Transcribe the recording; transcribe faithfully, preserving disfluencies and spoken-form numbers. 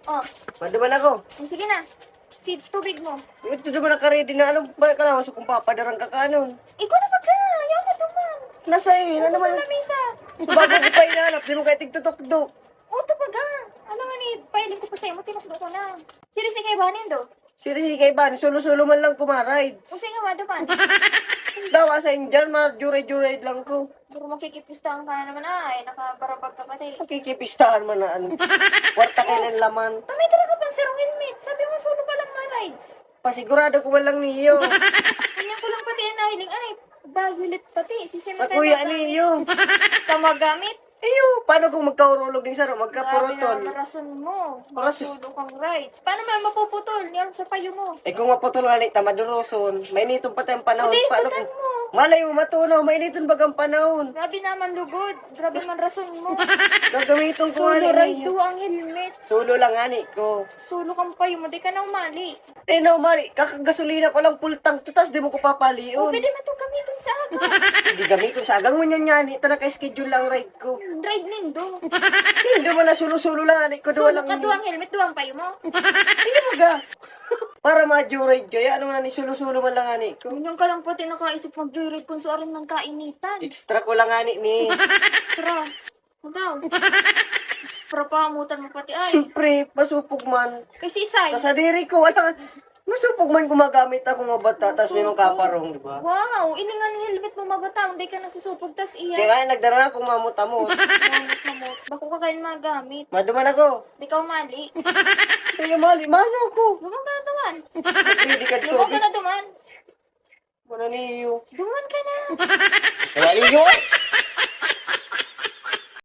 Oh, Maduman ako. eh, sige na. Si tubig mo. Ito naman nakaredy na ano ba ka lang sa kung papadarang ka kanon. Ikaw na ba ka? Ayaw na duman. Nasa eh, ano Ano naman? Sa lamisa. Bago ko pa inaanap, di mo kaya tigtutukdo. O, ito pa ga. Ano nga ni, pailing ko pa sa'yo mo, tinukdo ko na. Siri si kay Banin do. Siri, kay Ban, sulo-sulo man lang kumarides. Kasi nga, wado man. Dawa sa Indian, ma-juray-juray lang ko. Pero makikipistahan ka na naman ay. Nakabarabag ka pati. Nakikipistahan man na ano. Kwarta kayo ng laman. Tamay talaga pang sirong helmet. Sabi mo, solo pa lang marides. Pasigurado ko man lang niyo. Ganyan ko lang pati ang nahiling. Ay, violet pati. Si Sir Sa kuya niyo. Kamagamit. Iyo, paano kung magkaurulog yung saro, Grabe magkapurutol? Na, rason mo. Rason. Masulo kang rides. Paano man mapuputol? Yan sa payo mo. Eh kung maputol nga ni tama duruson, mainiton pa tayong panahon. Hindi, Paano tutan kung mo. Malay mo matunaw, mainiton bagang panahon. Grabe naman lugod. Grabe man rason mo. Gagamiton ko Solo nga ride ninyo. To ang helmet. Solo lang ani ko. Solo kang payo mo. Di ka na umali. Eh no, mali, kakagasolina ko lang full tank to, tas di mo ko O, papalion. Pwede na itong gamitin sa akin. Hindi gamiton sa agang mo niyan yan, ito naka-schedule lang ride ko. Ride nindo. Hindi mo na sulo-sulo lang, ani ko, duwa Solo lang ka, ini. Duwang helmet, duwang payo mo. Hindi mo ga. Para ma-joyride kayo, ano na ni sulo-sulo man lang ani ko. Ganyan ka lang pati nakaisip mag-joyride kung saan ng kainitan. Extra ko lang ani ni. Extra. Ikaw. Extra pa, amutan mo pati ay. Siyempre, masupog man. Kasi isay. Sa sadiri ko, wala. Masupog man gumagamit ako mga bata, tas may mga kaparong, di ba? Wow, ini nga ang helmet mo mabata, hindi ka nasusupog, tas iya. Kaya nga, nagdara na akong mamot-amot. Mamot-mamot. Bako ka kayo magamit. Maduman ako. Di ka umali. Kaya mali, mano ako. Lumang ka na duman. Hindi ka Lumang ka tubig. Na duman. Wala niyo. Duman ka na. Wala niyo.